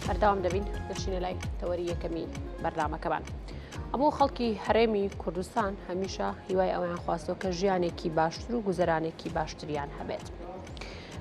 بەردەوام دەبین دەچینە لای تەوەری یەکەمی بەرنامەکەمان. هەموو خەڵکی هەرێمی کوردستان هەمیشە هیوای ئەویان خواستەوە کە ژیانێکی باشتر و گوزەرانێکی باشتریان هەبێت.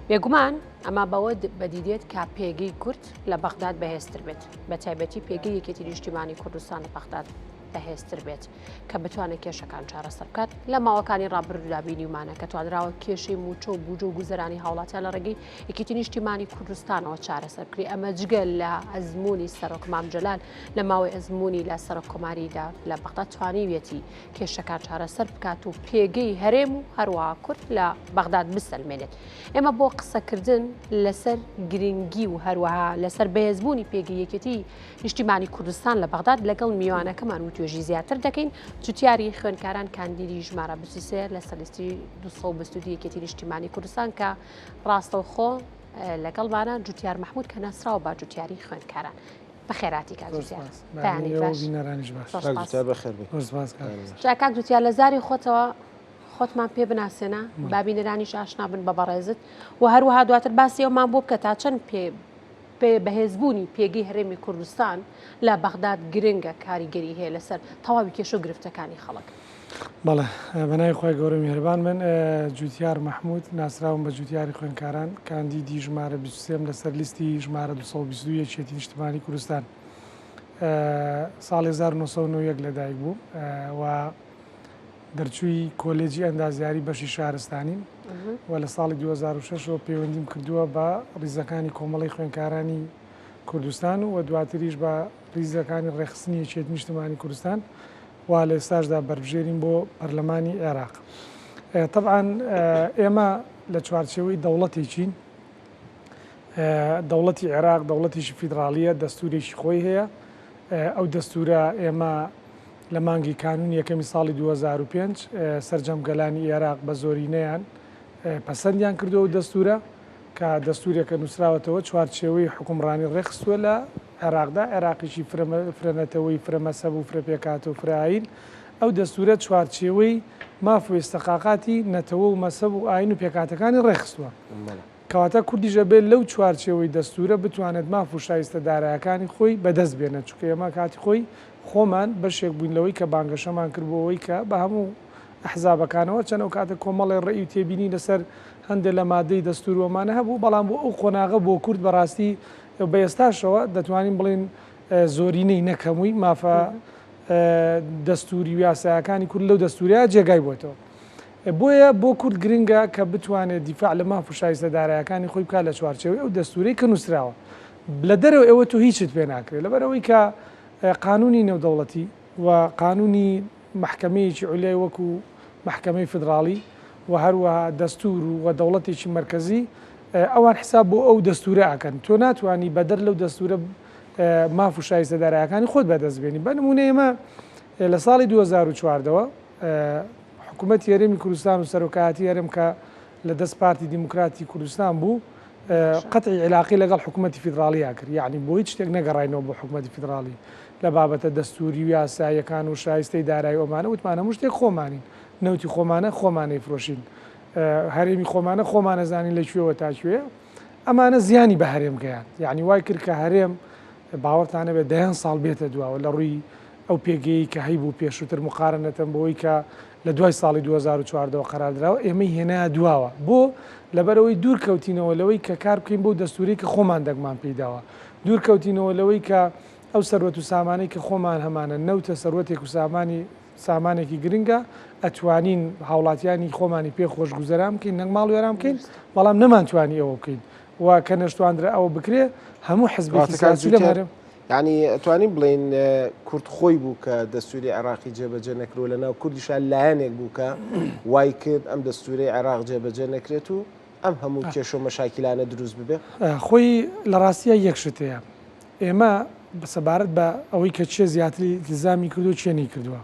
بێگومان ئەمە بەوە بەدیدێت کە پێگەی کورد لە بەغداد بەهێزتر بێت بە تایبەتی پێگەی یەکێتی نیشتیمانی کوردستان لە بەغداد بەهێزتر بێت کە بتوانێت کێشەکان چارەسەر بکات لە ماوەکانی ڕابردوودا بینیومانە کە توانراوە کێشەی موچە و بوجە و گوزەرانی هاوڵاتیان لە ڕێگەی یەکێتی نیشتیمانی کوردستانەوە چارەسەر بکرێت ئەمە جگە لە ئەزمموی سەرۆک مام جەلال لە ماوەی ئەزمموی لە سەرۆک کۆماریدا لە بەغدا توانیویەتی کێشەکان چارەسەر بکات و پێگەی هەرێم و هەروەها کورد لە بەغداد بسەلمێنێت. ئێمە بۆ قسەکردن لەسەر گرنگی و هەروەها لەسەر بەهێزبوونی پێگەی یەکێتی نیشتیمانی کوردستان لە بەغداد لەگەڵ میوانەکەمان وتوێژی زیاتر دەکەین. جوتیاری خوێندکاران کاندیدی ژمارە 23 لەسەر لیستی 222 یەکێتی نیشتیمانی کوردستان کە ڕاستەوخۆ لەگەڵمانە جوتیار مەحمود کە ناسراوە بە جوتیاری خوێندکاران. بەخێراتی کاک جوتیار. بەیانیت باش. بینەرانیش باش. زۆر کاک سپاس. جوتیار بەخێر بێی. زۆر سپاس کاک ڕەزا. جا کاک جوتیار لە زاری خۆتەوە خۆتمان پێ بناسێنە با بینەرانیش ئاشنا بن بە بەڕێزت و هەروەها دواتر باسی ئەومان بۆ بکە تا چەند پێ پێ بەهێزبوونی پێگەی هەرێمی کوردستان لە بەغداد گرنگە کاریگەری هەیە لەسەر تەواوی کێشە و گرفتەکانی خەڵک. بەڵێ بەناوی خوای گەورە میهرەبان من جوتیار مەحمود ناسراوم بە جوتیاری خوێندکاران کاندیدی ژمارە 23 لەسەر لیستی ژمارە 222 یەکێتی نیشتمانی کوردستان ساڵی 1991 لەدایک بووم و دەرچووی کۆلێجی ئەندازیاری بەشی شارستانیم و لە ساڵی 2006ەوە پەیوەندیم کردووە بە ڕیزەکانی کۆمەڵی خوێندکارانی کوردستان و دواتریش بە ڕیزەکانی ڕێکخستنی یەکێتی نیشتمانی کوردستان وا لە ئێستاشدا بەربژێرین بۆ پەرلەمانی عێراق. تەبعەن ئێمە لە چوارچێوەی دەوڵەتێکین، دەوڵەتی عێراق دەوڵەتێکی فیدراڵییە، دەستوورێکی خۆی هەیە، ئەو دەستوورە ئێمە لە مانگی کانوونی یەکەمی ساڵی 2005 سەرجەم گەلانی عێراق بە زۆرینەیان پەسەندیان کردووە ئەو دەستوورە. کە دەستوورێکە نووسراوەتەوە چوارچێوەی حوکمڕانی ڕێکخستووە لە عێراقدا، عێراقێکی فرە نەتەوەیی، فرە مەزهەب و فرە پێکهاتە و فرە ئایین، ئەو دەستوورە چوارچێوەی ماف و ئیستحقاقاتی نەتەوە و مەزهەب و ئایین و پێکهاتەکانی ڕێکخستووە. کەواتە کوردیش ئەبێت لەو چوارچێوەی دەستوورە بتوانێت ماف و شایستە دارایەکانی خۆی بەدەست بێنێت، چونکە ئێمە کاتی خۆی خۆمان بەشێک بووین لەوەی کە بانگەشەمان کرد بۆ ئەوەی کە بە هەموو ئەحزابەکانەوە، چەند ئەوکاتە کۆمەڵێ ڕەئی و تێبینی لەسەر هەندێ لە مادەی دەستوور و ئەمانە هەبوو، بەڵام بۆ ئەو قۆناغە بۆ کورد بەڕاستی بە ئێستاشەوە دەتوانین بڵێین زۆرینەی نەک هەمووی مافە دەستووری و یاسایەکانی کورد لەو دەستوورەیا جێگای بۆتەوە. بۆیە بۆ کورد گرنگە کە بتوانێت دیفاع لە ماف و شایستە دارایەکانی خۆی بکات لە چوارچێوەی ئەو دەستوورەی کە نووسراوە. لە دەرەوە ئێوە تۆ هیچت پێ ناکرێت لەبەرئەوەی کە قانوونی نێودەوڵەتی و قانوونی مەحکەمەیەکی عولیای وەکو مەحکەمەی فیدڕاڵی و هەروەها دەستور و دەوڵەتێکی مەرکەزی ئەوان حساب بۆ ئەو دەستورە ئەکەن تۆ ناتوانی بەدەر لەو دەستورە ماف و شایستە دارایەکانی خۆت بەدەست بێنی بە نمونە ئێمە لە ساڵی 2014 ەوە حکوومەتی هەرێمی کوردستان و سەرۆکایەتی هەرێم کە لە دەست پارتی دیموکراتی کوردستان بوو قەتعی عیلاقەی لەگەڵ حکوومەتی فیدراڵیا کرد یعنی بۆ هیچ شتێک نەگەڕاینەوە بۆ حکوومەتی فیدراڵی لە بابەتە دەستووری و یاساییەکان و شایستەی دارایی ئەومانە وتمان هەموو شتێک خۆمانین نەوتی خۆمانە خۆمان ئەیفرۆشین هەرێمی خۆمانە خۆمان ئەزانین لە کوێوە تا کوێ ئەمانە زیانی بە هەرێم گەیاند یعنی وای کرد کە هەرێم باوەڕتان نەبێت دەیان ساڵ بێتە دواوە لە ڕووی ئەو پێگەیەی کە هەیبوو پێشووتر مقارنەتەن بەوەی کە لە دوای ساڵی 2014 ەوە قەرار دراوە ئێمەی هێنایە دواوە بۆ؟ لەبەرئەوەی دوور کەوتینەوە لەوەی کە کار بکەین بەو دەستوورەی کە خۆمان دەنگمان پێی داوە دوور کەوتینەوە لەوەی کە ئەو سەروەت و سامانەی کە خۆمان هەمانە نەوتە سەروەتێک و سامانی سامانێکی گرنگە ئەتوانین هاوڵاتیانی خۆمانی پێ خۆشگوزەران بکەین نەک ماڵ وێران بکەین بەڵام نەمانتوانی ئەوە بکەین و کە نەشتواندرا ئەوە بکرێ هەموو حزبێکی سیاسی لەم هەرێم یانی ئەتوانین بڵێین کورد خۆی بوو کە دەستوری عێراقی جێبەجێ نەکرد و لەناو کوردیشا لایەنێک بوو کە وای کرد ئەم دەستورەی عێراق جێبەجێ نەکرێت و ئەم هەموو کێشە و مەشاکیلانە دروست ببێ؟ خۆی لە ڕاستیا یەک شت هەیە ئێمە سەبارەت بە ئەوەی کە کێ زیاتر ئیلتیزامی کردووە کێ نەیکردووە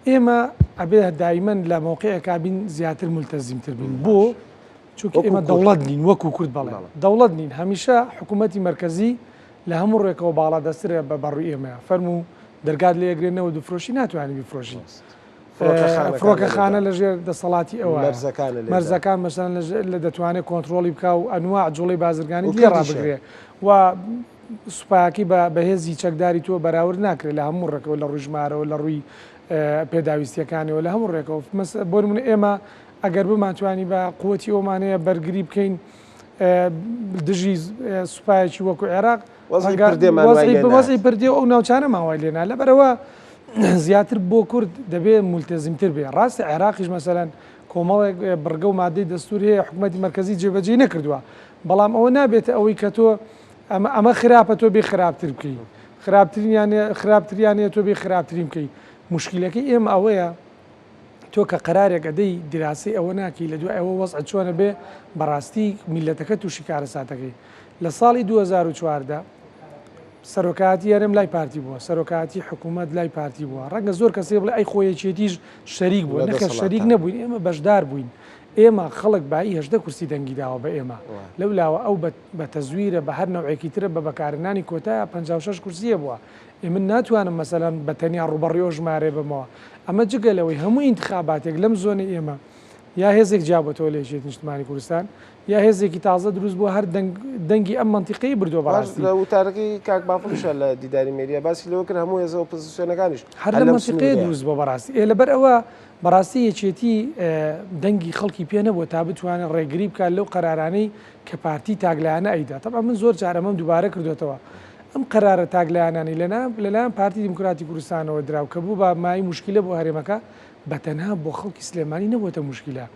ئێمە ئەبێ دایمەن لە مەوقعێکا بین زیاتر مولتەزیمتر بین بۆ چونکە ئێمە دەوڵەت نین وەکو کورد بەڵێ دەوڵەت نین هەمیشە حکوومەتی مەرکەزی لە هەموو ڕوێکەوە باڵادەسترە بە بەڕووی ئێمەیە فەرموو دەرگات لێ ئەگرێ نەوت بفرۆشی ناتوانانی بیفرۆشی فڕۆکەخانە لەژێر دەسەڵاتی ئەوە سوپایەکەی بە بەهێزی چەکداری تۆ بەراورد ناکرێت لە هەموو ڕێکەوە لە ڕووی ژمارەوە لە ڕووی پێداویستیەکانەوە لە هەموو ڕێکەوە بۆ نمونە ئێمە ئەگەر بمانتوانی بە قوتی ئەومان هەیە بەرگری بکەین دژی سوپایەکی وەکو عێراق وەزعی پردێ و ئەو ناوچانەمان وای لێنا لەبەرەوە زیاتر بۆ کورد دەبێ مولتەزیمتر بێ ڕاستە عێراقیش مەسەلەن کۆمەڵێک بڕگە و مادەی دەستور هەیە حکوومەتی مرکزی جێبەجێی نەکردووە بەڵام ئەوە نابێتە ئەوەی کە تۆ ئەمە ئەمە خراپە تۆ بێ خراپتر بکەی خراپترینیان خراپتریانەیە تۆ بێ خراپترین بکەی مشکلەکەی ئێمە ئەوەیە تۆ کە قەرارێک ئەدەی دیراسەی ئەوە ناکەی لە دوای ئەوە وەزعت چۆنە بێ بەڕاستی میلەتەکە تووشی کارەساتەکەی لە ساڵی 2014 سەرۆکایەتی هەرێم لای پارتی بووە سەرۆکایەتی حکوومەت لای پارتی بووە ڕەنگە زۆر کەسێ بڵێ ئەی خۆ یەکێتیش شەریک بووە نەخێر شەریک نەبووین ئێمە بەشدار بووین ئێمە خەڵک بایی 18 کورسی دەنگی داوە بە ئێمە لەو لاوە ئەو بە تەزویرە بە هەر نەوعێکی ترە بە بەکارهێنانی کۆتایە 56 کورسیە بووە ئێ من ناتوانم مەسەلەن بە تەنیا ڕووبەڕوی ئەو ژمارەیە ببمەوە. ئەمە جگە لەوەی هەموو ئینتخاباتێک لەم زۆنەی ئێمە یا هێزێک جیابۆتەوە لە یەکێتی نیشتمانی کوردستان یا هێزێکی تازە دروست بووە هەر دەنگ دەنگی ئەم مەنتیقەی بردووە باش بەڕاستی. لە وتارەکەی کاک بافڵیشا لە دیداری مێریا باسی لەوە کرد هەموو هێزە ئۆپۆزسیۆنەکانیش هەر هەر لەم لەم مەنتیقەیە سنوورەیە. دروست بووە بەڕاستی. ئێ لەبەر ئەوە بەڕاستی یەکێتی دەنگی خەڵکی پێ نەبووە تا بتوانێت ڕێگری بکات لەو قەرارانەی کە پارتی تاکلایەنە ئەیدا. تەبعەن من زۆر جار ئەمەم دووبارە کردۆتەوە. ئەم قەرارە تاکلایەنانەی لەلایەن پارتی دیموکراتی کوردستانەوە درا و کە بوو بە مایەی موشکیلە بۆ هەرێمەکە، بە تەنها بۆ خەڵکی سلێمانی نەبووەتە موشکیلە.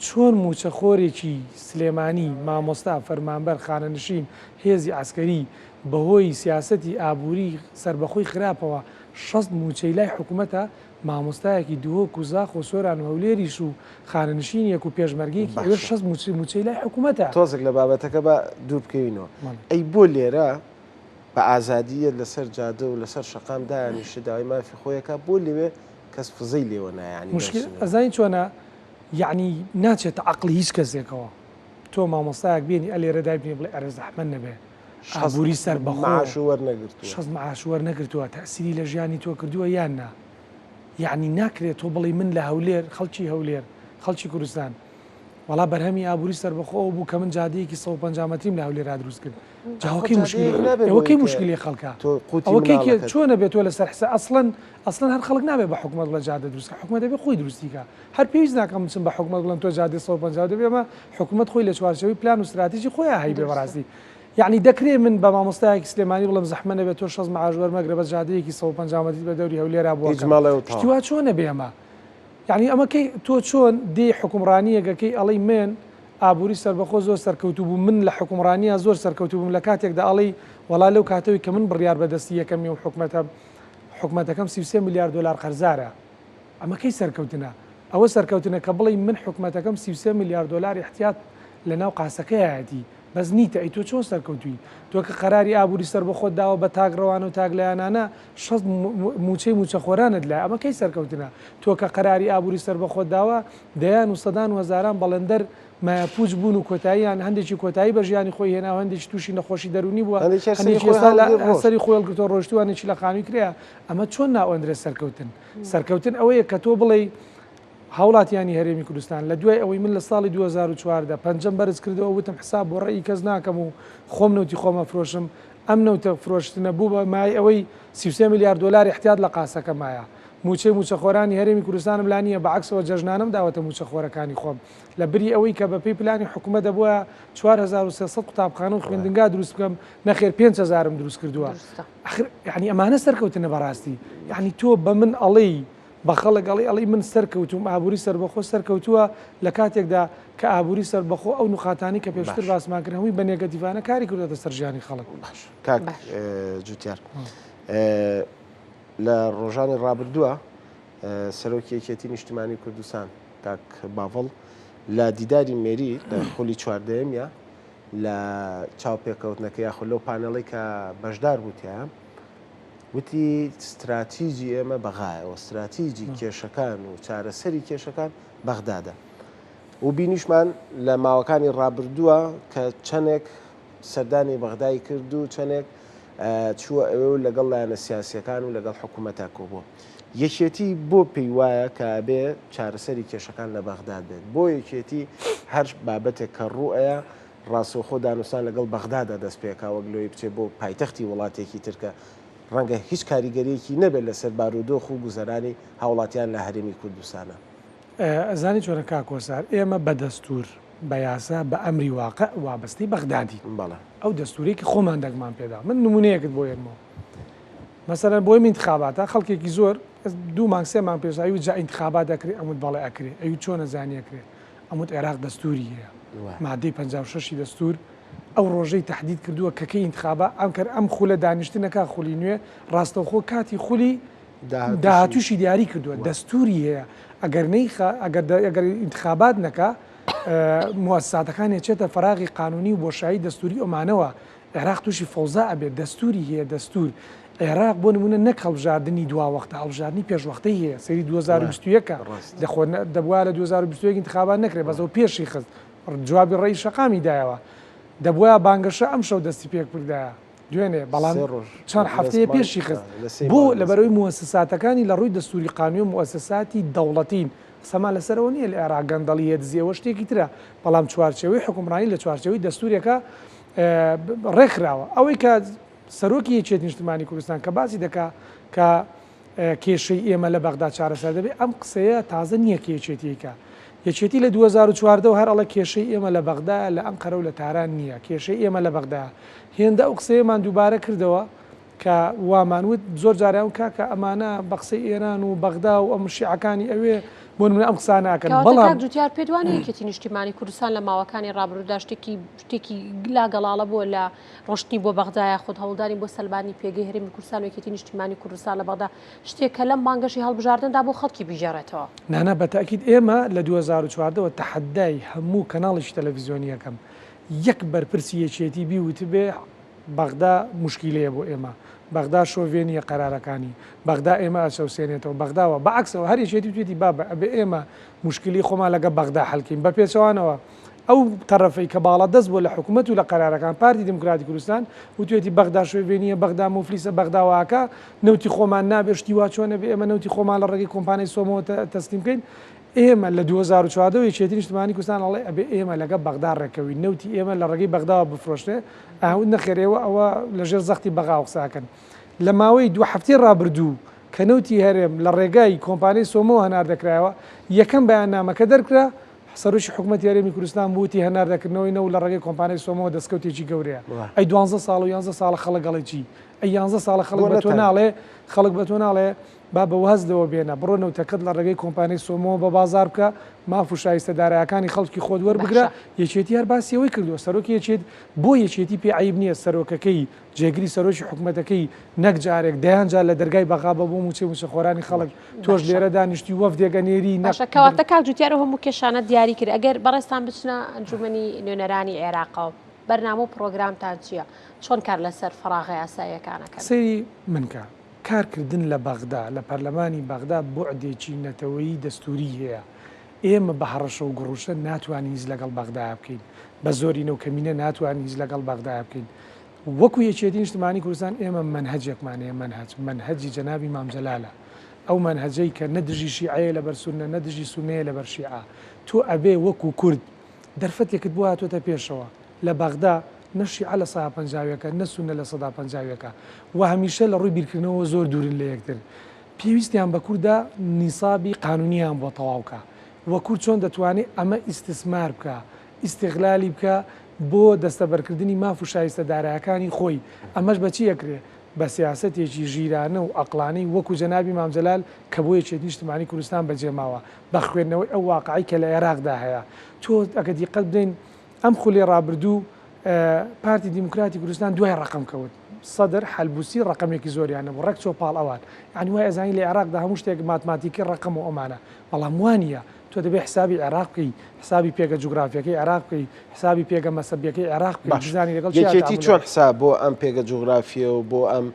چۆن مووچەخۆرێکی سلێمانی، مامۆستا، فەرمانبەر، خانەنشین، هێزی عەسکەری، بەهۆی سیاسەتی ئابووری سەربەخۆی خراپەوە 60 مووچەی لای حکومەتە، مامۆستایەکی دهۆک و زاخۆ و سۆران و هەولێریش و خانەنشینێک و پێشمەرگەیەکی ئەوێش باشە. 60 مووچەی لای حکومەتە. تۆزێک لە بابەتەکە با دوور بکەوینەوە. بەڵێ. ئەی بۆ لێرە بە ئازادییە لەسەر جادە و لەسەر شەقام دانیشتە داوای مافی خۆی ئەکا، بۆ لەوێ کەس فزەی لێوە نایە یانی لەو موشکیل سنوورە؟ ئەزانی چۆنە یەعنی ناچێتە عەقڵی هیچ کەسێکەوە تۆ مامۆستایەک بێنی ئەلێرە دایبنێ بڵێ ئەرێ زەحمەت نەبێ 60 ئابووری سەربەخۆ معاش وەرنەگرتووە. 60 معاش وەرنەگرتووە تەئسیری لە ژیانی تۆ کردووە یان نا؟ یەعنی ناکرێت تۆ بڵێی من لە هەولێر خەڵکی هەولێر خەڵکی کوردستان وەڵا بەرهەمی ئابووری سەربەخۆ ئەوە بوو کە من جادەیەکی 150 مەتریم لە هەولێرا دروست کرد جا ئەوە خۆ کەی جادەیەک موشکیلەی نابێ ئەوە بۆی کەی کە موشکیلەی خەڵکە تۆ قوتی ئەوە کەی کێ مناڵەکەت چۆنە بێ تۆ لەسەر حساب ئەسڵەن ئەسڵەن هەر خەڵک نابێ بە حکومەت بڵێ جادە دروست کە حکومەت دەبێ خۆی دروستی کا هەر پێویست ناکا من بچم بە حکومەت بڵێم تۆ جادەی 150 دەبێ ئەمە حکومەت خۆی لە چوارچێوەی پلان و ستراتیژی خۆیا هەیبێ دروستە. بەڕاستی یەعنی دەکرێ من بە مامۆستایەکی سلێمانی بڵێم زەحمە نەبێ تۆ 60 معاش وەرمەگرە بەس جادەیەکی 150 مەتریت بە دەوری هەولێرا بۆ هیچ ئەکەم مەڵێ و شتی تەواو. وا چۆنە بێ ئەمە یەعنی ئەمە کەی تۆ چۆن دێی حوکمڕانییەک ئەکەی ئەڵێی من ئابووری سەربەخۆ زۆر سەرکەوتوو بووم من لە حوکمڕانییا زۆر سەرکەوتوو بووم لە کاتێکدا ئەڵێی وەڵا لەو کاتەوەی کە من بڕیار بەدەستی یەکەمی ئەم حکومەتەم حکومەتەکەم 33 ملیار دۆلار قەرزارە ئەمە کەی سەرکەوتنە؟ ئەوە سەرکەوتنە کە بڵێی من حکومەتەکەم 33 ملیار دۆلار ئیحتیات لەناو قاسەکەیایەتی بەس نیتە ئەی تۆ چۆن سەرکەوتووی؟ تۆ کە قەراری ئابووری سەربەخۆت داوە بە تاک ڕەوانە و تاک لایەنانە 60 مووچەی مووچەخۆرانت لایە ئەمە کەی سەرکەوتنە؟ تۆ کە قەراری ئابووری سەربەخۆت داوە دەیان و سەدان و هەزاران بەڵێندەر مایەپووچ بوون و کۆتاییان هەندێکی کۆتایی بە ژیانی خۆی هێنا و هەندێکی تووشی نەخۆشی دەروونی بووە هەندێکی هەر سەری هەندێکی خۆی ئێستا لە هەڵگرت ڕۆشت. سەری خۆی هەڵگرتووە ڕۆیشتووە هەندێکی لە خانووی کرێیە ئەمە چۆن ناوئەندرێت سەرکەوتن؟ سەرکەوتن ئەوەیە کە تۆ بڵێی هاوڵاتیانی هەرێمی کوردستان لە دوای ئەوەی من لە ساڵی 2014 پەنجەم بەرز کردەوە وتم حساب بۆ ڕەئی کەس ناکەم و خۆم نەوتی خۆم ئەفرۆشم ئەم نەوتە فرۆشتنە بوو بە مایەی ئەوەی 33 ملیار دۆلار احتیاط لە قاسەکە مایە مووچەی مووچەخۆرانی هەرێمی کوردستانم لا نییە بە عەکسەوە جەژنانەم داوەتە مووچەخۆرەکانی خۆم لە بری ئەوەی کە بەپێی پلانی حکومەت دەبوایە 4300 قوتابخانە و خوێندنگا دروست بکەم نەخێر 5000م دروست کردووە دروستە. ئەخر یەعنی ئەمانە سەرکەوتنە بەڕاستی یەعنی تۆ بە من ئەڵێی بە خەڵک ئەڵێی ئەڵێی من سەرکەوتووم ئابووری سەربەخۆ سەرکەوتووە لە کاتێکدا کە ئابووری سەربەخۆ ئەو نوقاتانەی کە پێشتر باش. باسمان کرد هەمووی بە نێگەتیڤانە کاری کردووەتە سەر ژیانی خەڵک. باش کاک باش. جوتیار لە ڕۆژانی ڕابردووە سەرۆکی یەکێتی نیشتیمانی کوردستان کاک باڤڵ لە دیداری مێری لە خولی چواردەیەمیا لە چاوپێکەوتنەکە یاخود لەو پانێڵەی کە بەشدار بوو تیایا وتی ستراتیجی ئێمە بەغایە و ستراتیجی کێشەکان و چارەسەری کێشەکان بەغدادە و بینیشمان لە ماوەکانی ڕابردووە کە چەندێک سەردانی بەغدای کرد و چەندێک چووە ئەوێ و لەگەڵ لایەنە سیاسیەکان و لەگەڵ حکوومەتا کۆبووە. یەکێتی بۆ پێی وایە کە ئەبێ چارەسەری کێشەکان لە بەغداد بێت؟ بۆ یەکێتی هەر بابەتێک کە ڕووئەیا ڕاستەوخۆ دانوستان لەگەڵ بەغدادا دەست پێکا وەک لەوەی بچێت بۆ پایتەختی وڵاتێکی تر کە ڕەنگە هیچ کاریگەریەکی نەبێت لەسەر بارودۆخ و گوزەرانی هاوڵاتیان لە هەرێمی کوردستانا. ئەزانی چۆنە کاک کۆسار ئێمە بە دەستور بە یاسا بە ئەمری واقع وابەستەی بەغدادین. بەڵێ. ئەو دەستورەی کە خۆمان دەنگمان پێدا من نمونەیەکت بۆ هێنمەوە مەسەلەن بۆ ئێمە ئینتخاباتە خەڵکێکی زۆر دوو مانگ سێ مانگ پێش ئەیوت جا ئینتخابات ئەکرێ ئەموت بەڵێ ئەکرێ ئەیوت چۆن ئەزانی ئەکرێ ئەموت عێراق دەستوری هەیە مادەی 56 دەستور ئەو ڕۆژەی تهدید کردووە کە کەی ئینتخابا ئەم کەر ئەم خولە دانیشتنەکە خولی نوێ ڕاستەوخۆ کاتی خولی داهاتوشی دیاری کردووە دەستوری هەیە ئەگەر نەیخا ئەگەر ئەگەر ئینتخابات نەکا موسساتەکان ئەچێتە فەراغی قانونی و بۆشایی دەستوری ئۆمانەوە عێراق تووشی فەوزا ئەبێت دەستوری هەیە دەستور عێراق بۆ نمونە نەک هەڵبژاردنی دوا وەختە هەڵبژاردنی پێشوەختەی هەیە سەیری 2021 دەخۆ دەبووە لە 2021 انتخابات نەکرێت بەس ئەو پێشی خست جوابی ڕێی شەقامی دایەوە دەبووە بانگەشە ئەم شەو دەستی پێک بردایە دوێنێ بەڵام چەند هەفتەیە پێشی خست بۆ لەبەرەوەی موەسەساتەکانی لە ڕووی دەستوری قانونی و موەسەساتی دەوڵەتین قسەمان لەسەرەوە نییە لە عێراق گەندەڵی هەیە دزی ئەوە شتێکی ترە بەڵام چوارچێوەی حوکمڕانی لە چوارچێوەی دەستورێکە ڕێکخراوە ئەوەی کە سەرۆکی یەکێتی نیشتمانی کوردستان کە باسی دەکا کە کێشەی ئێمە لە بەغدا چارەسەر دەبێت ئەم قسەیە تازە نییە کە یەکێتی ئەیکا. یەکێتی لە 2014 وە هەر ئەڵێ کێشەی ئێمە لە بەغدایە لە ئەنقەرە و لە تاران نییە، کێشەی ئێمە لە بەغدایە. هێندە ئەو قسەیەمان دووبارە کردەوە کە وامان وت زۆر جاریان وت کاکە ئەمانە بە قسەی ئێران و بەغدا و ئەم شیعەکانی ئەوێ بۆ نمونە ئەم قسانە ئەکەن. کەواتە بەڵام کاک جوتیار پێت وانیە یەکێتی نیشتیمانی کوردستان لە ماوەکانی ڕابردوودا شتێکی شتێکی لا گەڵاڵە بووە لە ڕۆشتنی بۆ بەغدا یاخود هەوڵدانی بۆ سەلماندنی پێگەی هەرێمی کوردستان و یەکێتی نیشتیمانی کوردستان لە بەغدا، شتێک کە لەم بانگەشەی هەڵبژاردندا بۆ خەڵکی بیگێڕێتەوە. نانا بە تەئکید ئێمە لە 2014 وە تەحەدای هەموو کەناڵێکی تەلەفیزیۆنی ئەکەم یەک بەرپرسی یەکێتی بیوتبێ بەغدا موشکیلەیە بۆ ئێمە بەغدا شۆڤێنیە قەرارەکانی بەغدا ئێمە ئەچەوسێنێتەوە بەغدا وا بە عەکسەوە هەر یەکێتی وتوێتی بابە ئەبێ ئێمە موشکیلەی خۆمان لەگە بەغدا حەل کەین بە پێچەوانەوە ئەو تەرەفەی کە باڵادەست بووە لە حکومەت و لە قەرارەکان، پارتی دیموکراتی کوردستان، وتویەتی بەغدا شۆڤێنییە، بەغدا موفلیسە، بەغدا واکا، نەوتی خۆمان نابێ، شتی وا چۆن ئەبێ ئێمە نەوتی خۆمان لە ڕێگەی کۆمپانیای سۆمۆوە تەسلیم بکەین؟ ئێمە لە 2014 وە یەکێتی نیشتمانی کوردستان ئەڵێ ئەبێ ئێمە لەگەڵ بەغدا ڕێککەوین، نەوتی ئێمە لە ڕێگەی بەغداوە بفرۆشرێ، ئەیانوت نەخێر ئێوە ئەوە لەژێر زەختی بەغاوە قسە ئەکەن. لە ماوەی دوو هەفتەی ڕابردوو کە نەوتی هەرێم لە ڕێگای کۆمپانیای سۆمۆوە هەناردەکرایەوە، یەکەم بەیاننامە کە دەرکرا، سەرۆکی حکومەتی هەرێمی کوردستان وتی هەناردەکردنەوەی نەوت لە ڕێگەی کۆمپانیای سۆمۆوە دەستکەوتێکی گەورەیە. ئەی دوانزە ساڵ و یانزە ساڵە خەڵک ئەڵێ چی؟ ئەی یانزە ساڵە خەڵک بە تۆ ناڵێ خەڵک بە تۆ ناڵێ بابە واز لەوە بێنە بڕۆ نەوتەکەت لە ڕێگەی کۆمپانیای سۆمۆوە بە بازاڕ بکە ماف و شایستە دارایەکانی خەڵکی خۆت وەربگرە یەکێتی هەر باسی ئەوەی کردووە سەرۆکی یەکێت بۆ یەکێتی پێ عەیب نییە سەرۆکەکەی جێگری سەرۆکی حکومەتەکەی نەک جارێک دەیان جار لە دەرگای بەغا بە بۆ موچەی موچەخۆرانی خەڵک تۆش لێرە دانیشتی وەفدێک ئەنێری نەک باشە کەواتە کاک جوتیار ئەو هەموو کێشانە دیاری کرد ئەگەر بەڕێزتان بچنە ئەنجومەنی نوێنەرانی عێراقەوە بەرنامە و پڕۆگرامتان چییە چۆن کار لەسەر فەراغە یاساییەکان ئەکەن؟ سەیری من کە، کارکردن لە بەغدا، لە پەرلەمانی بەغدا بوعدێکی نەتەوەیی دەستووریی هەیە. ئێمە بە هەڕەشە و گوڕوشە ناتوانین هیچ لەگەڵ بەغدایە بکەین، بە زۆرینە و کەمینە ناتوانین هیچ لەگەڵ بەغدایە بکەین. وەکو یەکێتی نیشتمانی کوردستان ئێمە مەنهەجێکمان هەیە، مەنهەج، مەنهەجی جەنابی مام جەلالە. ئەو مەنهەجەی کە نە دژی شیعەیە لەبەر سوننە، نە دژی سوننەیە لەبەر شیعە. تۆ ئەبێ وەکو کورد دەرفەتێکت بۆ هاتۆتە پێشەوە لە بەغدا نە شیعە لە سەدا پەنجاوێکە، نە سوننە لە سەدا پەنجاوێکە و هەمیشە لە ڕووی بیرکردنەوە زۆر دوورن لە یەکتر. پێویستیان بە کوردە نیسابی قانونیان بۆ تەواو کا و کورد چۆن دەتوانێ ئەمە ئیستسمار بکا، ئیستغلالی بکا بۆ دەستەبەرکردنی ماف و شایستە دارایەکانی خۆی، ئەمەش بە چی ئەکرێ؟ بە سیاسەتێکی ژیرانە و ئەقڵانی وەکو جەنابی مام جەلال کە بۆ یەکێتی نیشتمانی کوردستان بەجێ ماوە، بە خوێندنەوەی ئەو واقعەی کە لە ئێراقدا هەیە. تۆ ئەگەر دیقەت بدەین ئەم خولەی ڕابردوو پارتی دیموکراتی کوردستان دوای ڕەقەم کەوت. سەدر، حەلبوسی ڕەقەمێکی زۆریان نەبوو، ڕێک چووە پاڵ ئەوان. یانی وای ئەزانی لە عێراقدا هەموو شتێک ماتماتیکی ڕەقەم و ئەمانە، بەڵام وا نییە. تۆ دەبێ حسابی عێراق بکەی، حسابی پێگە جوگرافییەکەی عێراق بکەی، حسابی پێگە مەسەبییەکەی عێراق بکەی، باشە بزانی لەگەڵ چیا یەکێتی تەعامول چۆن ئەکەی. حساب بۆ ئەم پێگە جوگرافییە و بۆ ئەم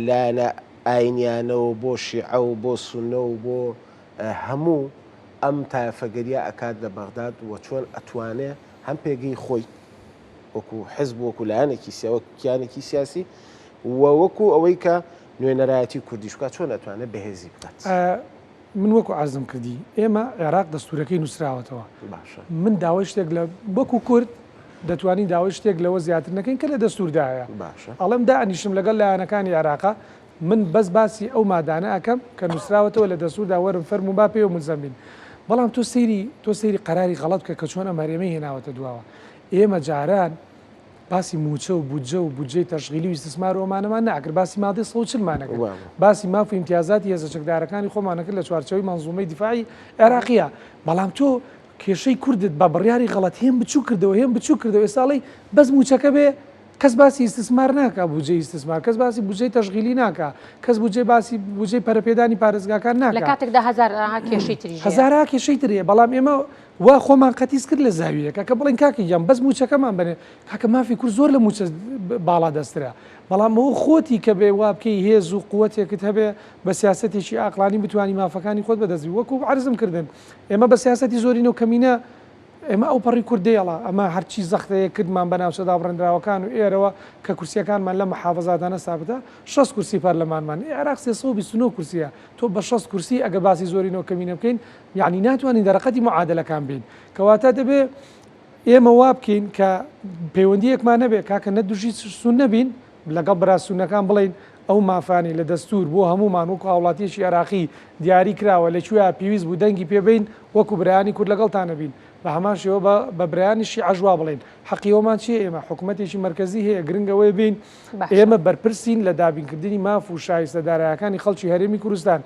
لایەنە ئاینیانە و بۆ شیعە و بۆ سوننە و بۆ هەموو ئەم تایەفەگەرییە ئەکات لە بەغداد و چۆن ئەتوانێ هەم پێگەی خۆی وەکو حزب وەکو لایەنێکی سیا وەک کیانێکی سیاسی و وەکو ئەوەی کە نوێنەرایەتی کوردیش بکات چۆن ئەتوانێت بەهێزی بکات؟ من وەکو عەرزم کردی ئێمە عێراق دەستورەکەی نووسراوەتەوە باشە من داوای شتێک لە وەکو کورد دەتوانین داوای شتێک لەوە زیاتر نەکەین کە لە دەستووردا هەیە. باشە. ئەڵێم دائەنیشم لەگەڵ لایەنەکانی عێراقا، من بەس باسی ئەو مادانە ئەکەم کە نووسراوەتەوە لە دەستووردا وەرن فەرموون با پێوە مولزەم بین. بەڵام تۆ سەیری تۆ سەیری قەراری غەڵەت بکە کە چۆن ئەم هەرێمەی هێناوەتە دواوە. ئێمە جاران باسی مووچە و بودجە و بودجەی تەشغیلی و ئیستسمار و ئەمانەمان نەئەکرد، باسی مادەی 140 مان ئەکرد، باسی ماف و ئیمتیازاتی هێزە چەکدارەکانی خۆمان ئەکرد لە چوارچێوەی مەنزومەی دیفاعی عێراقییە. بەڵام تۆ کێشەی کوردت بە بڕیاری غەڵەت هێم بچووک کردەوە، هێم بچووک کردەوە، ئێستا ئەڵێی بەس مووچەکە بێ، کەس باسی ئیستسمار ناکا، بودجەی ئیستسمار، کەس باسی بودجەی تەشغیلی ناکا، کەس بودجەی باسی بودجەی پەرەپێدانی پارێزگاکان لە ناکا. کاتێکدا هەزارەها کێشەی تریش هەیە. هەزارەها کێشەی تر هەیە، بەڵام ئێمە وا خۆمان قەتیس کرد لە زاویەکە کە بڵێین کاکە گیان بەس مووچەکەمان بەنێ، کاکە مافی کورد زۆر لە مووچە باڵا دەسترە، بەڵام ئەوە خۆتی کە بێ وا بکەی هێز و قوتێکت هەبێ بە سیاسەتێکی ئاقڵانی بتوانی مافەکانی خۆت بەدەست بی، وەکوو عەرزم کردن ئێمە بە سیاسەتی زۆرینە و کەمینە ئێمە ئەوپەڕی کورد دێڵە، ئەمە هەرچی زەختەیە کردمان بە ناوچە دابڕێندراوەکان و ئێرەوە کە کورسییەکانمان لەم محافەزاتانە سابتە، 60 کورسی پەرلەمانمان، ئێ عێراق 329 کورسییە، تۆ بە 60 کورسی ئەگەر باسی زۆرینە و کەمینە بکەین یەعنی ناتوانین دەرەقەتی معادەلەکان بین، کەواتە دەبێ ئێمە وا بکەین کە پەیوەندییەکمان هەبێ کاکە نە دژی سوننە بین، لەگەڵ برا سوننەکان بڵێین ئەو مافانەی لە دەستوور بۆ هەموومان وەکو هاوڵاتییەکی عێراقی دیاری کراوە لە کوێیا پێویست بوو دەنگی پێ بەین وەکو برایانی کورد لەگەڵتان ئەبین بە هەمان شێوە بە بە برایانی شیعەش وا بڵێین حەقی ئەومان چییە ئێمە حکومەتێکی مەرکەزی هەیە گرنگ ئەوەیە بێین باشە. ئێمە بەرپرسین لە دابینکردنی ماف و شایستە دارایەکانی خەڵکی هەرێمی کوردستان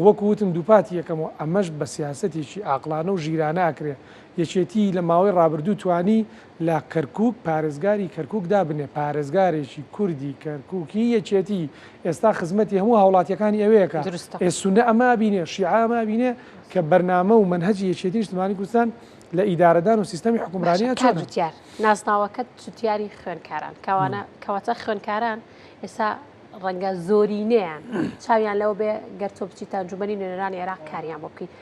وەکو وتم دووپاتی ئەکەمەوە ئەمەش بە سیاسەتێکی ئاقڵانە و ژیرانە ئەکرێ یەکێتی لە ماوەی ڕابردوو توانی لە کەرکوک پارێزگاری کەرکوک دابنێ پارێزگارێکی کوردی کەرکوکی یەکێتی ئێستا خزمەتی هەموو هاوڵاتیەکانی ئەوێ ئەکا دروستە. ئێ سونە ئەمە ئەبینێ شیعە ئەمە ئەبینێ کە بەرنامە و مەنهەجی یەکێتی نیشتمانی کوردستان لە ئیدارەدان و سیستەمی باشە حوکمڕانیا کاک چۆنە؟ جوتیار نازناوەکەت جوتیاری خوێندکاران کەوانە کەواتە خوێندکاران ئێستا ڕەنگە زۆرینەیان چاویان لەوە بێ گەر تۆ بچیتە ئەنجومەنی نوێنەرانی عێراق کاریان بۆ بکەیت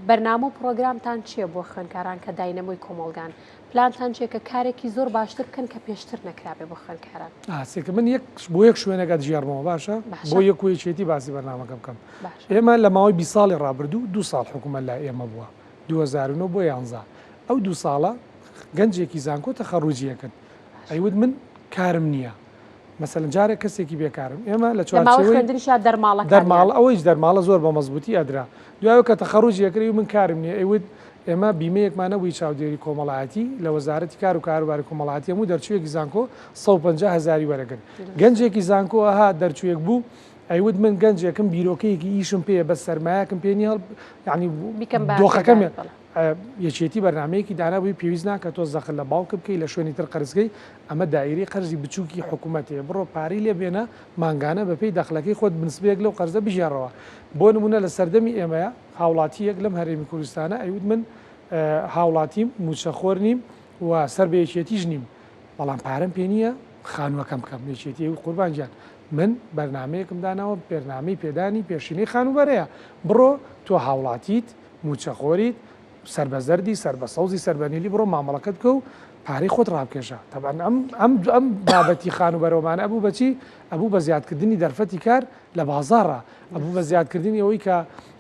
بەرنامە و پڕۆگرامتان چییە بۆ خوێندکاران کە داینەمۆی کۆمەڵگان؟ پلانتان چییە کە کارێکی زۆر باشتر بکەن کە پێشتر نەکرابێ بۆ خوێندکاران؟ ئاسێکە من یەک بۆ یەک شوێنەکە دژێڕمەوە باشە بۆ یەک و یەکێتی باسی بەرنامەکە بکەم ئێمە لە ماوەی 20 ساڵی ڕابردوو دو ساڵ حکوومەت لای ئێمە بووە 2009 بۆ یانزە ئەو دو ساڵە گەنجێکی زانکۆ تەخەڕوجیە کرد ئەیوت من کارم نییە مەسەلەن جارێک کەسێکی بێکارم ئێمە لە چوارچێوەی خوێندنیشا دەرماڵەکانیان دەرماڵە ئەوەیش دەرماڵە زۆر بە مەزبووتی ئەدرا دوای کە تەخەڕوجی ئەکرد ئەی من کارم نییە ئەیوت ئێمە بیمەیەکمان نەبووی چاودێری کۆمەڵایەتی لە وەزارەتی کار و کاروباری کۆمەڵایەتی هەموو دەرچوویەکی زانکۆ 150 هەزاری وەرەگرت گەنجێکی زانکۆ ئەها دەرچوویەک بوو ئەیوت من گەنجێکم بیرۆکەیەکی ئیشم پێیە بەس سەرمایەکم پێ نییە یعنی بیکەم بە دۆخەکەم بەڵێ. یەکێتی بەرنامەیەکی دانابووی پێویست ناکات تۆ زەخت لە باوکت بکەی لە شوێنی تر قەرزکەی ئەمە دائیرەی قەرزی بچوکی حکومەتەیە بڕۆ پارەی لێ بێنە مانگانە بەپێی دەخلەکەی خۆت بنسبەیەک لەو قەرزە بگێڕەوە بۆ نمونە لە سەردەمی ئێمەیا هاوڵاتیەک لەم هەرێمی کوردستانە ئەیوت من هاوڵاتیم موچەخۆر نیم و سەر بە یەکێتیش نیم بەڵام پارەم پێ نییە خانووەکەم بکەم یەکێتی ئەیوت قوربان گیان من بەرنامەیەکم داناوە بەرنامەی پێدانی پێشینەی خانووبەرەیە بڕۆ تۆ هاوڵاتیت مووچەخۆریت سەر بە زەردی سەر بە سەوزی سەر بە نیلی بڕۆ مامەڵەکەت بکە و پارەی خۆت ڕابکێشە تەبعەن ئەم ئەم ئەم بابەتی خانووبەرەوەمانە ئەبوو بەچی ئەبوو بە زیادکردنی دەرفەتی کار لە بازاڕا ئەبوو بە زیادکردنی ئەوەی کە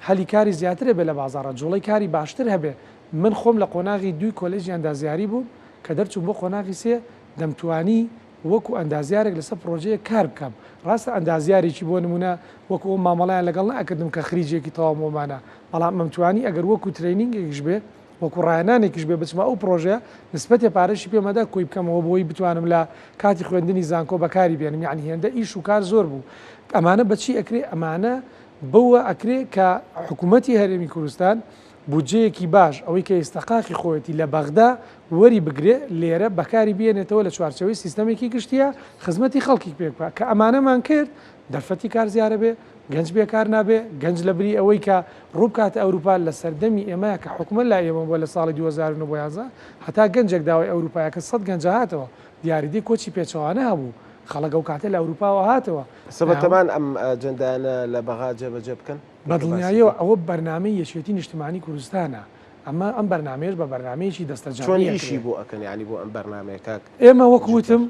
هەلی کاری زیاتر هەبێ لە بازاڕا جوڵەی کاری باشتر هەبێ من خۆم لە قۆناغی دووی کۆلێژی ئەندازیاری بووم کە دەرچووم بۆ قۆناغی سێ دەمتوانی وەکو ئەندازیارێک لەسەر پڕۆژەیەک کار بکەم، ڕاستە ئەندازیارێکی بۆ نموونە وەکو ئەو مامەڵەیان لەگەڵ نەئەکردم کە خریجێکی تەواوم بۆمانە، بەڵام ئەمتوانی ئەگەر وەکو training ێکیش بێ، وەکو ڕاهێنانێکیش بێ بچمە ئەو پڕۆژەیە، نسبەتێ پارەشی پێم ئەدا کۆی بکەمەوە بۆی بتوانم لە کاتی خوێندنی زانکۆ بەکاری بێنم، یەعنی هێندە ئیش و کار زۆر بوو. ئەمانە بە چی ئەکرێ؟ ئەمانە بەوە ئەکرێ کە حکوومەتی هەرێمی کوردستان بودجەیەکی باش ئەوەی کە ئیستحقاقی خۆیەتی لە بەغدا وەری بگرێ لێرە بەکاری بێنێتەوە لە چوارچێوەی سیستەمێکی گشتیە خزمەتی خەڵکی پێ بکا کە ئەمانەمان کرد دەرفەتی کار زیارە بێ گەنج بێکار نابێ گەنج لە بری ئەوەی کە ڕووبکاتە ئەوروپا لە سەردەمی ئێمە کە حکومەت لای ئێمە بووە لە ساڵی 2009 بۆ 11 هەتا گەنجێک داوای ئەوروپایە کە 100 گەنجە هاتەوە دیاریدەی کۆچی پێچەوانە هەبوو خەڵک ئەو کاتە لە ئەوروپاوە هاتەوە سەبەتەمان ئەم ئەجەندایانە لە بەغا جێبەجێ بکەن؟ بە دڵنیاییەوە ئەوە بەرنامەی یەکێتی نیشتمانی کوردستانە، ئەمە ئەم بەرنامەیەش بە بەرنامەیەکی دەستەجەمعی چۆن ئیشی بۆ ئەکەن یانی بۆ ئەم بەرنامەیە کاک ئێمە وەک وتم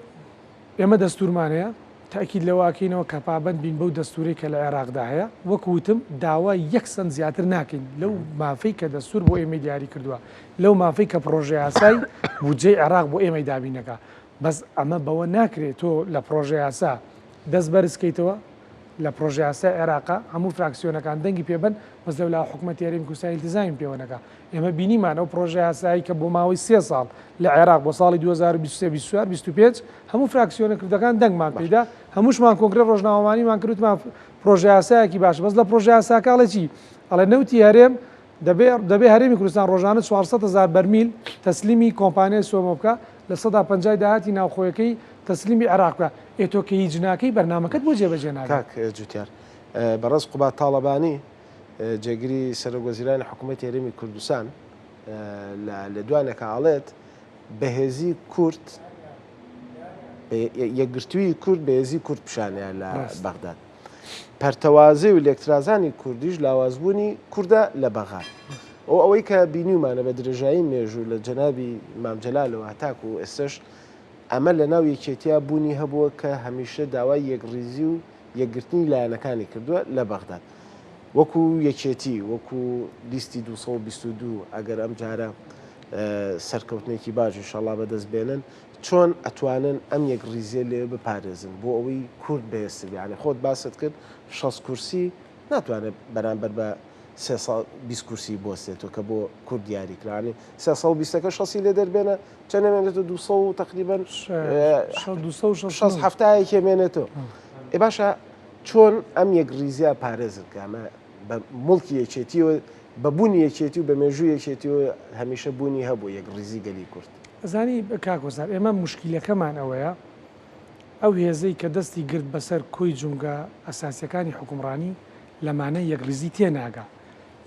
ئێمە دەستورمان هەیە. تەئکید لەوە ئەکەینەوە کە پابەند بین بەو دەستوورەی کە لە عێراقدا هەیە، وەک وتم داوای یەک سەنت زیاتر ناکەین لەو مافەی کە دەستوور بۆ ئێمەی دیاری کردووە، لەو مافەی کە پڕۆژەیاسای بودجەی عێراق بۆ ئێمەی دابین دەکا. بەس ئەمە بەوە ناکرێ تۆ لە پڕۆژەیاسا دەست بەرز کەیتەوە، لە پڕۆژەیاسای عێراقا هەموو فراکسیۆنەکان دەنگی پێ بەن، بەس لەولاوە حکومەتی هەرێمی کوردستان ئیلتیزامی پێوە نەکا. ئێمە بینیمان ئەو پڕۆژە یاسایەی کە بۆ ماوەی سێ ساڵ لە عێراق بۆ ساڵی 2023، 24، 25 هەموو فراکسیۆنە کوردەکان دەنگمان پێیدا، هەمووشمان کۆنگرەی ڕۆژنامەوانیمان کرد وتمان پڕۆژە یاسایەکی باشە، بەس لە پڕۆژە یاساکە ئەڵێ چی؟ ئەڵێ نەوتی هەرێم دەبێ دەبێ هەرێمی کوردستان ڕۆژانە 400 هەزار بەرمیل تەسلیمی کۆمپانیای سۆمۆ بکا، 50% داهاتی ناوخۆیەکەی تەسلیمی عێراق بکا. ئێ تۆ کە هیچ ناکەی بەرنامەکەت بۆ جێبەجێ نابێ؟ کاک جوتیار، بەڕێز قوباد تاڵەبانی، جێگری سەرۆک وەزیرانی حکوومەتی هەرێمی کوردستان لە لێدوانێکا ئەڵێت بەهێزی کورد یەکگرتووی کورد بەهێزی کورد پیشانەیە لە بەغداد. پەرتەوازەی و لێکترازانی کوردیش لاوازبوونی کوردە لە بەغا. ئەو ئەوەی کە بینیومانە بە درێژایی مێژوو لە جەنابی مام جەلالەوە هەتاکو ئێستش ئەمە لە ناو یەکێتیا بوونی هەبووە کە هەمیشە داوای یەکڕیزی و یەکگرتنی لایەنەکانی کردووە لە بەغداد. وەکو یەکێتی، وەکو لیستی 222 ئەگەر ئەم جارە سەرکەوتنێکی باش ئینشەڵا بەدەست بێنن، چۆن ئەتوانن ئەم یەکڕیزیە لێ بپارێزن بۆ ئەوەی کورد بەهێزتر بێ؟ یانی خۆت باست کرد 60 کورسی ناتوانێت بەرامبەر بە 320 کورسی بوەستێتەوە کە بۆ کورد دیاری کرا. یانی 320ەکە شەستی لێ دەربێنە چەند ئەمێنێتەوە؟ 200 تقریبا 260 هەفتایەکی ئەمێنێتەوە. ئێ باشە چۆن ئەم یەکڕیزیە پارێزن کە ئەمە بە موڵکی یەکێتیەوە بە بوونی یەکێتی و بە مێژوو یەکێتیەوە هەمیشە بوونی هەبوو یەکڕیزی گەلی کورد. ئەزانی کاک هۆزار ئێمە موشکیلەکەمان ئەوەیە ئەو هێزەی کە دەستی گرت بەسەر کۆی جومگە ئەساسیەکانی حوکمڕانی لە مانای یەکڕیزی تێناگا.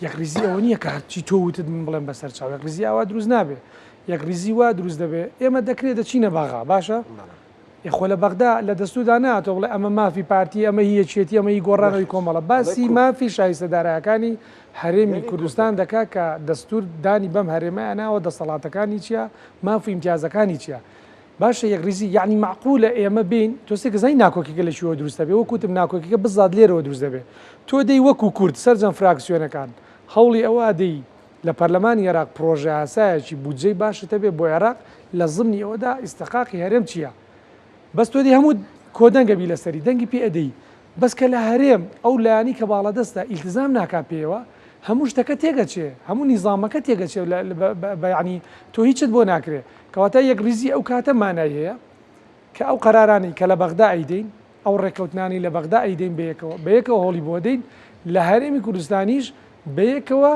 یەکڕیزی ئەوە نییە کە هەرچی تۆ وتت من بڵێم بەسەر چاو، یەکڕیزی ئاوا دروست نابێ. یەکڕیزی وا دروست دەبێ ئێمە دەکرێ دەچینە بەغا باشە؟ ئێ خۆ لە بەغدا لە دەستوردا نەهاتوە بڵێ ئەمە مافی پارتی ئەمە هی یەکێتی ئەمە هی گۆڕان ئەوی کۆمەڵە باسی مافی شایستە دارایەکانی هەرێمی کوردستان دەکا کە دەستور دانی بەم هەرێمەیا ناوە دەسەڵاتەکانی چیە ماف و ئیمتیازەکانی چیە باشە یەکڕیزی یەعنی مەعقولە ئێمە بێین تۆ سێکە زانی ناکۆکیەکە لە کوێوە دروست دەبێ وەکو وتم ناکۆکیەکە بزات لێرەوە دروست دەبێ تۆ دێی وەکو کورد سەرجەم فراکسیۆنەکان هەوڵی ئەوە ئەدەی لە پەرلەمانی عێراق پڕۆژەیاسایەکی بودجەی باشت هەبێ بۆ عێراق لە زمنی ئەوەدا ئیستحقاقی هەرێم چییە؟ بەس تۆ دێی هەموو کۆدەنگ ئەبی لەسەری دەنگی پێ ئەدەی بەس کە لە هەرێم ئەو لایەنەی کە باڵادەستە ئیلتزام ناکا پێیەوە هەموو شتەکە تێک ئەچێ هەموو نیزامەکە تێک ئەچێ بە یەعنی تۆ هیچت بۆ ناکرێ کەواتە یەکڕیزی ئەو کاتە مانای هەیە کە ئەو قەرارانەی کە لە بەغدا ئەیدەین ئەو ڕێککەوتنانەی لە بەغدا ئەیدەین بەیەکەوە بەیەکەوە هەوڵی بۆ دەین، لە هەرێمی کوردستانیش بەیەکەوە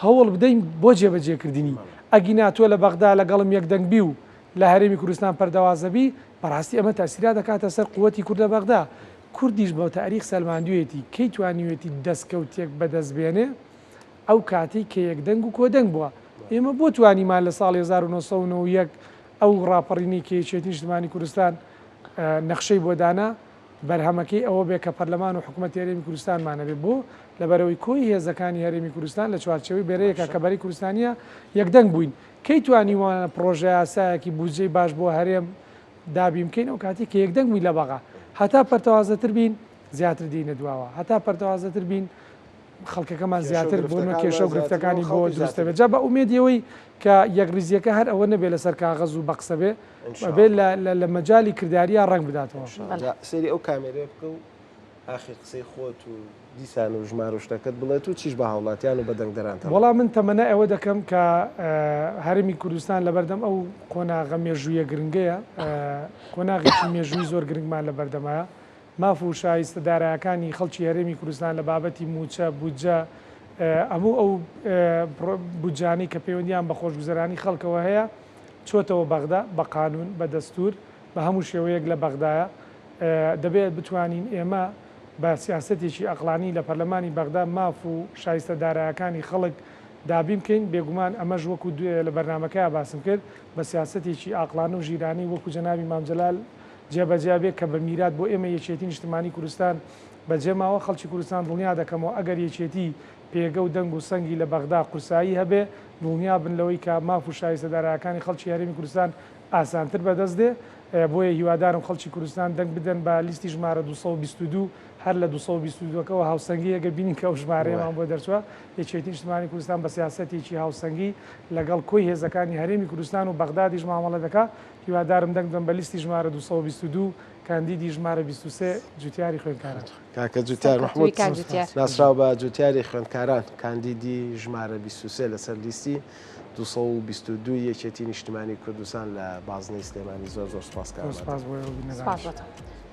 هەوڵ بدەین بۆ جێبەجێکردنی، ئەگینا تۆ لە بەغدا لەگەڵم یەکدەنگ بی و لە هەرێمی کوردستان پەردەوازە بی، بەڕاستی ئەمە تەئسیرا دەکاتە سەر قوەتی کورد لە بەغدا. کوردیش بە تاریخ سەلماندوویەتی کەی توانیویەتی دەستکەوتێک بەدەست بێنێ، ئەو کاتەی کە یەکدەنگ و کۆدەنگ بووە. ئێمە بۆ توانیمان لە ساڵی 1991 ئەو ڕاپەڕینەی کە یەکێتی نیشتمانی کوردستان نەخشەی بۆ دانا، بەرهەمەکەی ئەوە بێ کە پەرلەمان و حکومەتی هەرێمی کوردستانمان هەبێ. بۆ؟ لەبەرئەوەی کۆی هێزەکانی هەرێمی کوردستان لە چوارچێوەی بەرەیەکا کە بەرەی کوردستانییە یەکدەنگ بووین. کەی توانیومانە پڕۆژەیاسایەکی بودجەی باش بۆ هەرێم دابین بکەین؟ ئەو کاتەی کە یەکدەنگ بووین لە بەغا. هەتا پەرتەوازەتر بین زیاتر دێینە دواوە. هەتا پەرتەوازەتر بین خەڵکەکەمان زیاتر بۆ کێشە و گرفتەکانی بۆ دروست دەبێت جا بە ئومێدی ئەوەی کە یەکڕیزیەکە هەر ئەوە نەبێت لەسەر کاغەز و بە قسە بێ بێت لە مەجالی کرداریە ڕەنگ بداتەوە. سەیری ئەو کامێرەیە بکە و ئاخیر قسەی خۆت و دیسان و ژمارە و شتەکەت بڵێت و چیش بە هاوڵاتیان و بە دەنگدەران دەڵێت. وەڵا من تەمەنای ئەوە دەکەم کە هەرێمی کوردستان لەبەردەم ئەو قۆناغە مێژوویە گرنگەیە، قۆناغێکی مێژووی زۆر گرنگمان لەبەردەمایە، ماف و شایستە دارایەکانی خەڵکی هەرێمی کوردستان لە بابەتی مووچە، بودجە، هەموو ئەو بودجانەی کە پەیوەندییان بە خۆشگوزەرانی خەڵکەوە هەیە، چۆتەوە بەغدا، بە قانوون، بە دەستوور، بە هەموو شێوەیەک لە بەغدایە. دەبێت بتوانین ئێمە بە سیاسەتێکی ئەقڵانی لە پەرلەمانی بەغدا ماف و شایستە دارایەکانی خەڵک دابین بکەین، بێگومان ئەمەش وەکو لە بەرنامەکەیا باسم کرد، بە سیاسەتێکی ئاقڵانە و ژیرانەی وەکو جەنابی مام جەلال جێبەجێ بێ کە بە میرات بۆ ئێمە یەکێتی نیشتمانی کوردستان بەجێ ماوە، خەڵکی کوردستان دڵنیا دەکەمەوە ئەگەر یەکێتی پێگە و دەنگ و سەنگی لە بەغدا قورسایی هەبێ، دڵنیا بن لەوەی کە ماف و شایستە دارایەکانی خەڵکی هەرێمی کوردستان ئاسانتر بەدەست دێ، بۆیە هیوادارم خەڵکی کوردستان دەنگ بدەن بە لیستی ژمارە 222، هەر لە 222 ەکەوە هاوسەنگی ئەگەر بینین کە ئەو ژمارەیەمان بۆ دەرچووە، یەکێتی نیشتمانی کوردستان بە سیاسەتێکی هاوسەنگی لەگەڵ کۆی هێزەکانی هەرێمی کوردستان و بەغدادیش مامەڵە دەکا، هیوادارم دەنگ بدەن بە لیستی ژمارە 222، کاندیدی ژمارە 23 جوتیاری خوێندکاران. کاکە جوتیار سەرکەوتووی مەحمود کاک جوتیار. ناسراو بە جوتیاری خوێندکاران کاندیدی ژمارە 23 لەسەر لیستی 222 یەکێتی نیشتیمانی کوردستان لە بازنەی سلێمانی زۆر زۆر سوپاس کە زۆر ئامادە سوپاس بووی. بۆ ئێوە بینەرانیش. سوپاس بۆ تۆ.